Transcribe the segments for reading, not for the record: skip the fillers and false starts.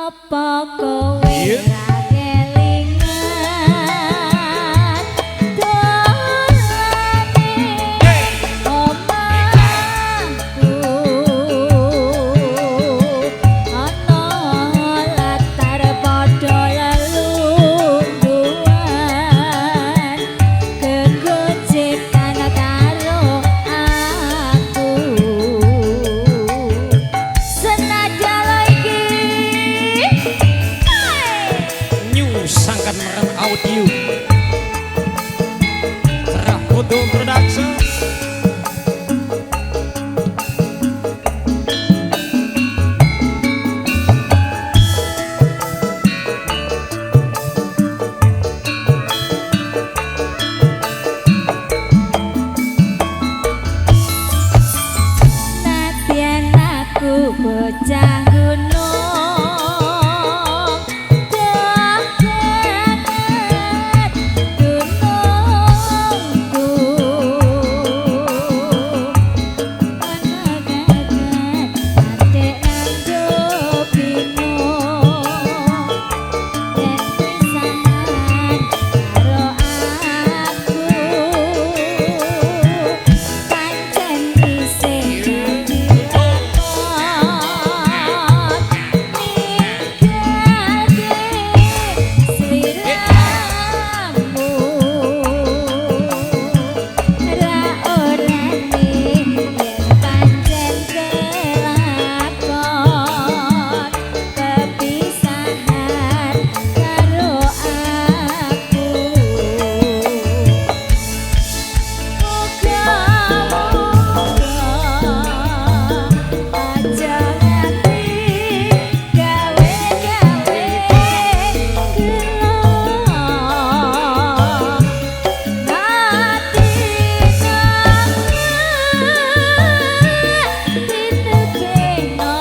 Apa kowe ra kelingan dolane omahku, ana latar padha lelungguhan, gegojekan karo aku. Senajan iki New Sangkan Merem Audio, Cerah Foto Production. Nadyan aku bocah gunung, doh banget gunungku, ana gagat atik rando bingung yen pisahan karo aku, pancen isih dadi lakon ninggalke sliramu, ra orane yen pancen kelakon kepisahan karo aku. Muga-muga aja nganti gawe-gawe gelo, ati titebeno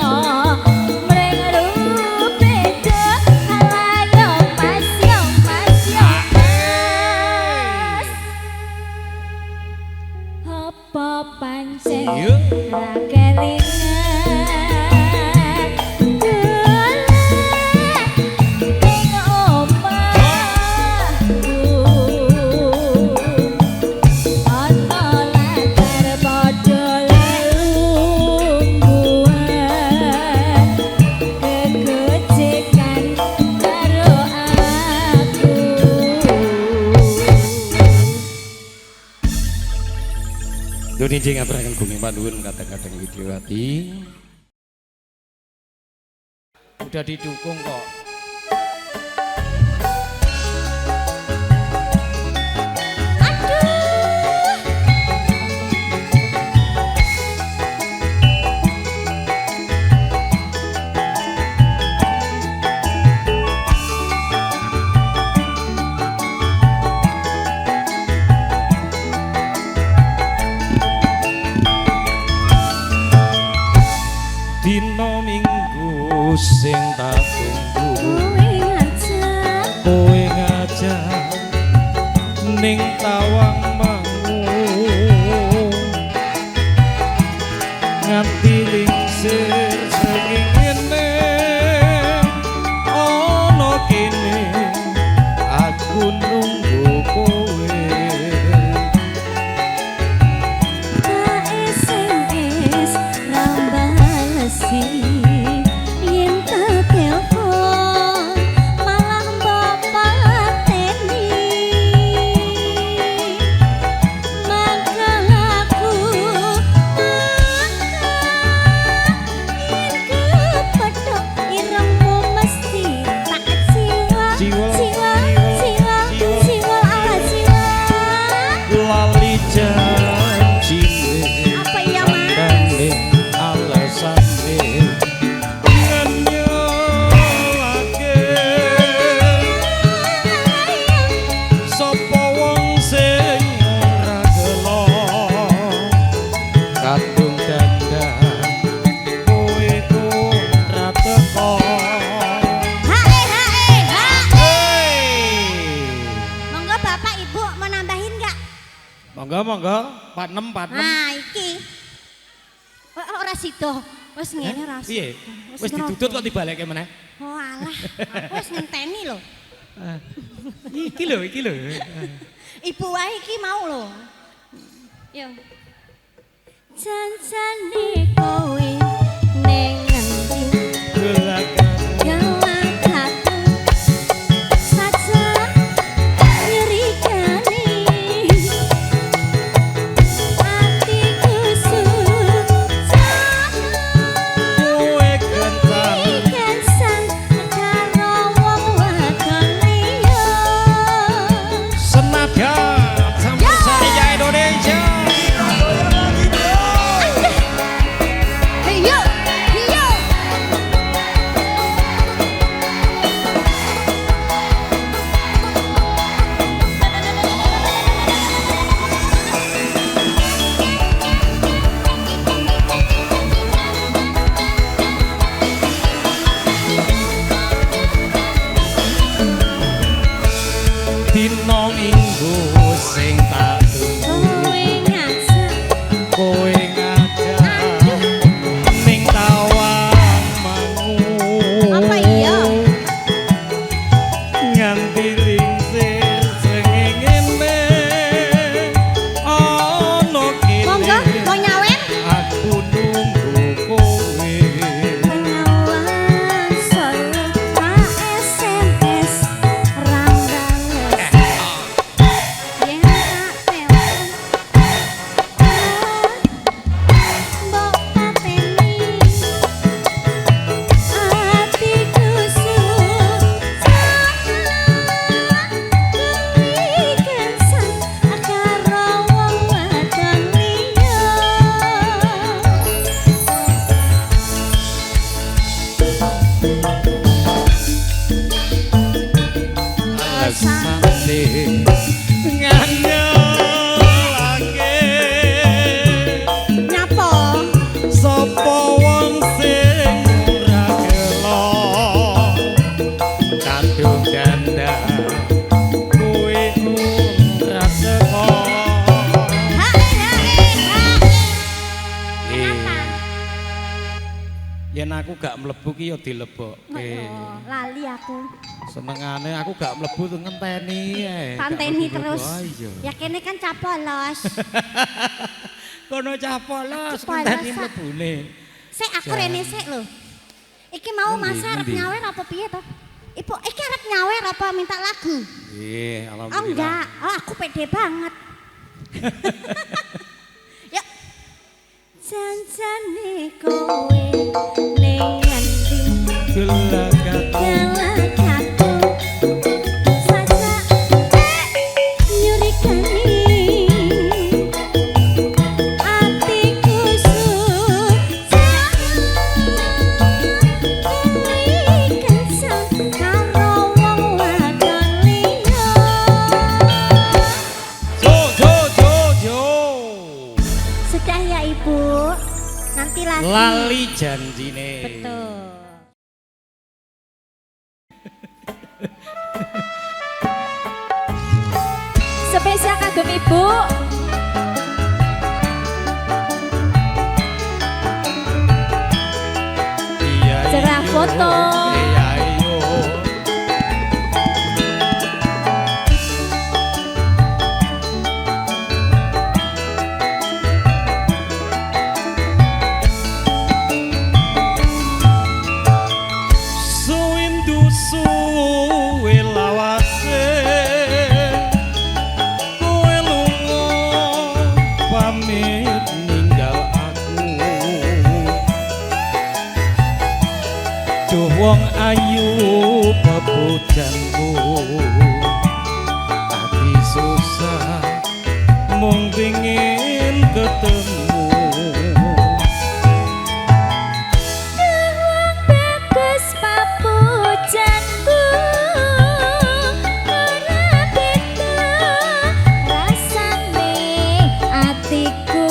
mring rupeda. Ayo Mas, yo Mas, yo Mas, apa pancen ra kelingan dolan ning omahku, ana latar padha lelungguhan, gegojekan karo aku. Doni jeng ngaturaken gunging panuwun kadang-kadang Widyawati. Udah didukung kok. Aduh. Dina Minggu sing tak tunggu, Kowe ngajak, kowe ngajak ning Tawang Mangu, nganti lingsir srengenge ana kene aku nunggu kowe. Tak SMS ra balesi, yen tak telepon malah mbok pateni. Mangkel aku, mangkel yen kepethuk irengmu mesti tak ciwal. Ciwal, ciwal, ciwal, ciwal, ciwal. Ciwal ala ciwal. Lali janjine. Apa iya, Mas? Kandhane alasane ngenyolake, sapa wong sing ora gelo kadung dandan kowe ora teko. Hae hae hae. Hey. Monggo Bapak Ibu mau nambahin nggak? Monggo monggo, 46 46. Nah, iki. Oh, ora sido. Wis ngene ras. Piye? Wis didudut kok dibalekke meneh. Oh alah, aku wis ngenteni lho. Iki lho, iki lho. Ibu wae iki mau lho. Yo. Jan-jane kowe ning ngendi? Gelakatu saja nyerikane atiku susah Kowe kencan kencan karo wong wadon liya. Senada campursari Indonesia. Heyo, heyo. Dina Minggu sing tak tunggu Kowe ngajak kowe ngajak ning tawang mangu. Apa iya? Nganti lingsir srengenge ana kene. Monggo, mau nyawer? Aku nunggu kowe. Bengawan Solo tak SMS ra bales. Yen tak telepon mbok pateni. Atiku susah kuwi kencan karo wong wadon liya. Alasane nganyelake Nyapa? sapa wong sing ora gelo kadung dandan kowe ora teko. Hae hae hae. Kenapa? Yen aku gak mlebu ki ya dilebokke. Oh, lali aku. Senengane aku gak mlebu tuh ngenteni ae. Gak Panteni mlebu-mlebu. terus. Ah, iya. Ya kene kan cah polos. Kono cah polos Aku polos, ngenteni Pak. mlebune. Sik aku rene sik lho. Iki mau Endi, masa arep endi? nyawer apa piye to? Ibu, iki arep nyawer apa minta lagu? Nggih, Oh alhamdulillah. enggak, oh aku pede banget. Yuk. Jan-jane kowe ning ngendi? Gelakatu Gelakatu saja nyurikani atiku susah kuwi kencan karo wong wadon liya. Jo jo jo jo. Sudah ya Ibu, nanti lagi. Lali janjine. Betul. Spesial kagem Ibu. Iya. Cerah iyo, foto. Iya iyo. Suwindu suwe lawase kowe lunga pamit ninggal aku. Duh wong ayu pepujanku ati susah mung pengin ketemu. Bagus papujanku ora beda rasane atiku.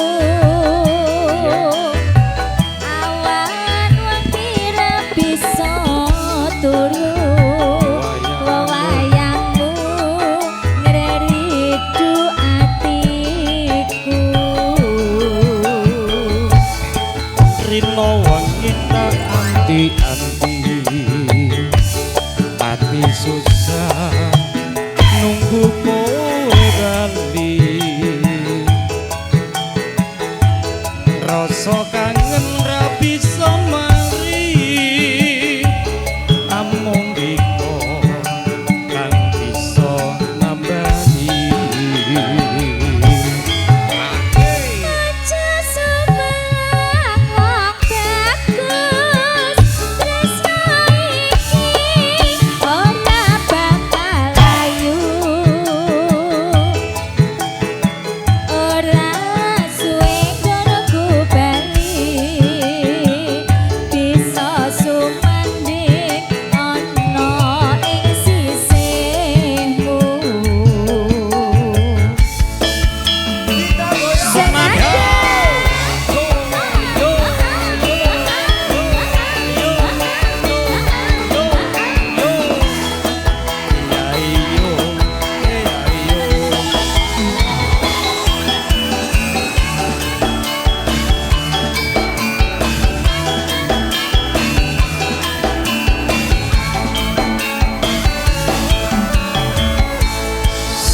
Awan wengi ra bisa turu wewayangmu ngreridu atiku. Rino wengi anti-anti ati susah nunggu kowe bali rasa kangen ra bisa mari amung dika kang bisa nambani. Aja sumelang wong bagus tresno iki ora bakal layu ora suwe kono bali bisa sumandhing ana ing sisihmu.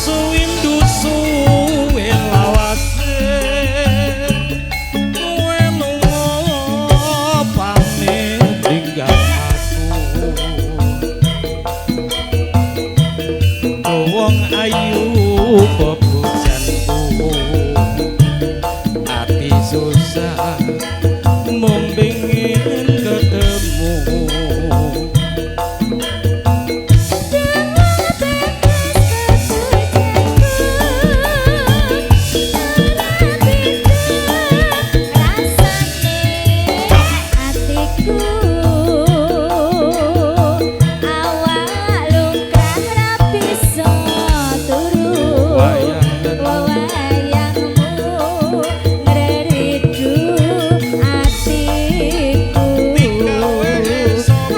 Suwindu suwe lawase kowe lunga pamit tinggal aku wong ayu bebojanku ati susah mung pengin ketemu.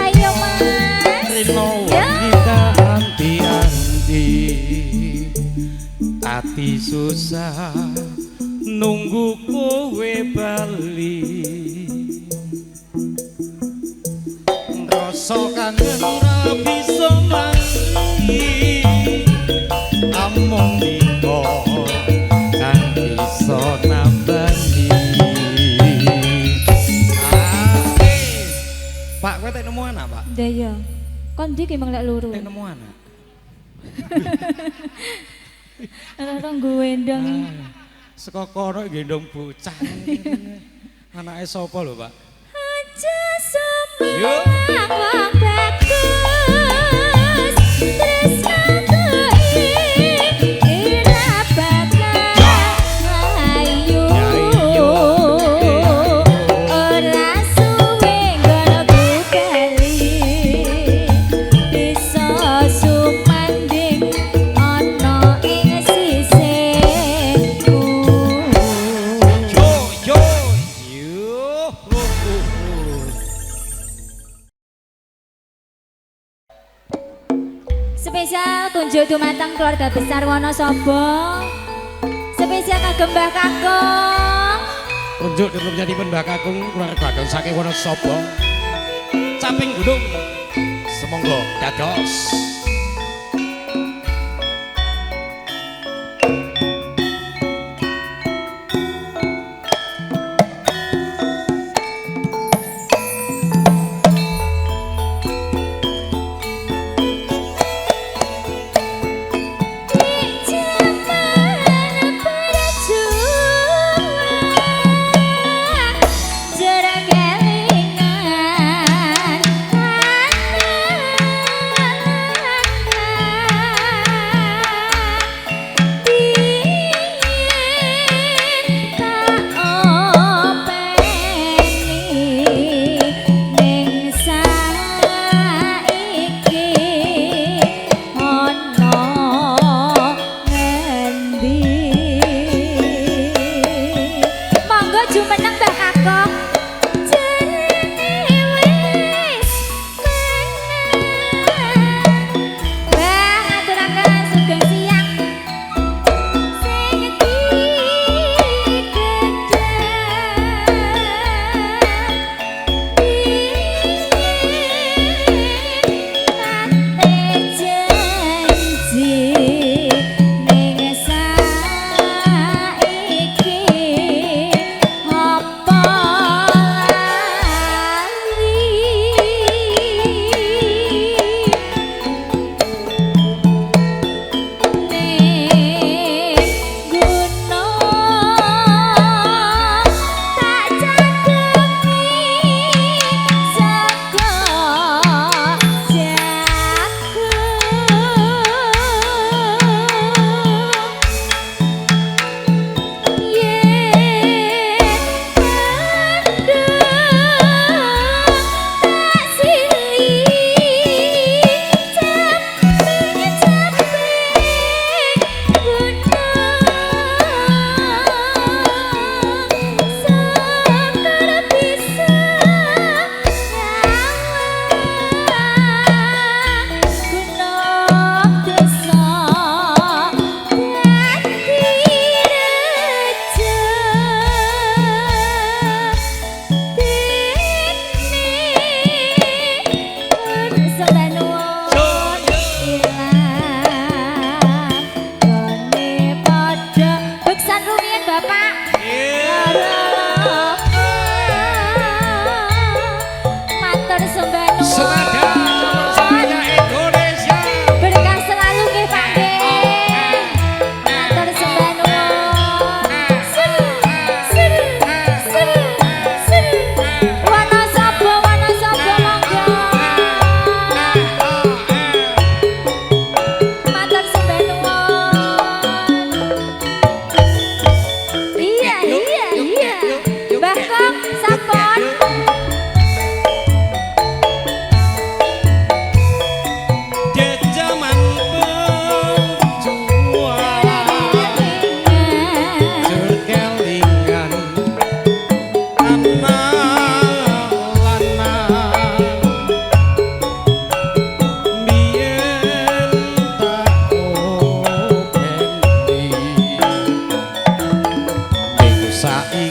Ayo mas. Rino wanita anti-anti ati susah nunggu kowe bali rasa kangen ora bisa mari amung dika kang bisa nambani. Pak, kowe tek nemu anak, Pak? Ndak ya. Kon ndi ki meng lek loro? Tek nemu anak. Ora nggendong. Saka kono gendong bocah. Anake sapa lho, Pak? Aja sumelang wong bagus tresnaku iki ora bakal layu ora suwe nggonku bali bisa sumandhing ana ing sisihku. Yo yo yo. Spesial kunjuk dumateng keluarga besar Wonosobo. Spesial kagem Mbah Kakung. Kunjuk dipun Mbah Kakung keluarga ageng saking Wonosobo. Caping gunung. Semonggo dados. Jaman berjuang jera kelingan anak. Senada campur Indonesia. Berkah selalu nggih Pak nggih. Matur sembah nuwun. Seru, seru, seru, seru. Wonosobo, Wonosobo monggo. Matur sembah nuwun. Iya, iya, iya. Mbah Kong sampun. Jaman penjualan kelingan anak lanang biyen tak openi ning saiki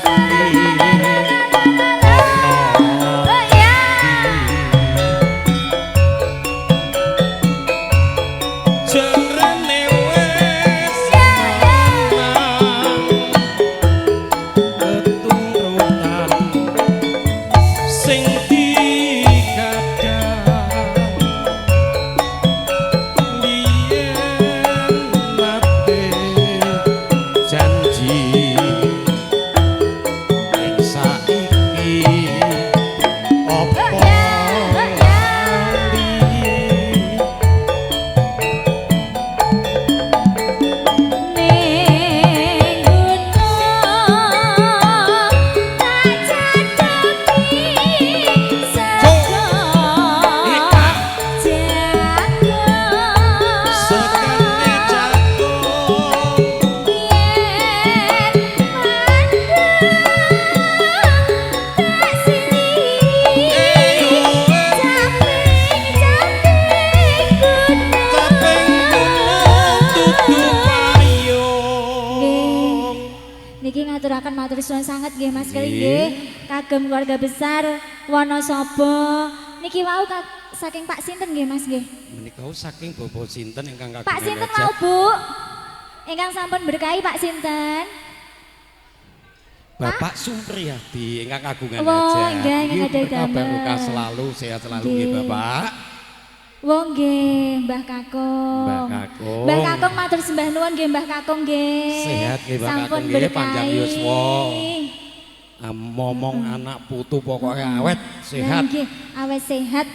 Oh ya. Jarene wis Ya, ya. Keturutan sing digadang biyen nate janji ing saiki apa Oh ya, oh ya. lali? Ning gunung tak catepi sego jago Sekane jago yen mandeng tak silih caping caping Caping gunung tutu payung. Niki ngaturaken matur suwun sanget nggih Mas Keling nggih. Kagem keluarga besar Wonosobo. Niki wau saking Pak sinten nggih Mas nggih? Menika saking Bapak sinten ingkang kagungan Pak sinten hajat? wau Bu? Ingkang sampun berkahi Pak sinten? Bapak Supriyadi ingkang kagungan Wah, hajat. enggak, ingkang Nggih, ada berkah damel. barokah selalu, sehat selalu nggih Nggih. Bapak. Wong nggih, Mbah Kakung. Mbah Kakung. Mbah Kakung matur sembah nuwun nggih Mbah Kakung nggih. Sehat nggih, Mbah Sampun Kakung nggih, panjang berkahi. yuswa. Momong anak putu pokoknya awet sehat. Nggih, awet sehat.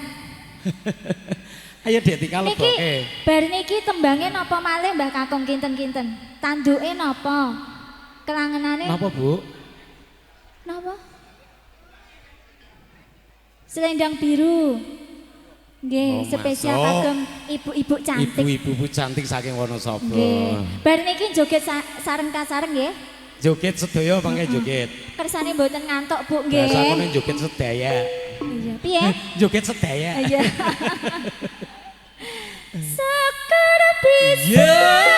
Ayo Dek Tika Niki leboke. bar niki tembange napa malih Mbah Kakung kinten-kinten? Tanduke napa? Kelangenane Napa Bu? napa? Selendang biru. Nggih, Oh, spesial masuk. kagem ibu-ibu cantik. Ibu-ibu bu cantik saking Wonosobo. Nggih. Bar niki joget sareng kasareng nggih. Joget sedaya mangke joget. Kersane mboten ngantuk Bu nggih. Bahasa kono joget sedaya. Iya, piye? Joget sedaya. Iya. Sekar bisa Yeah.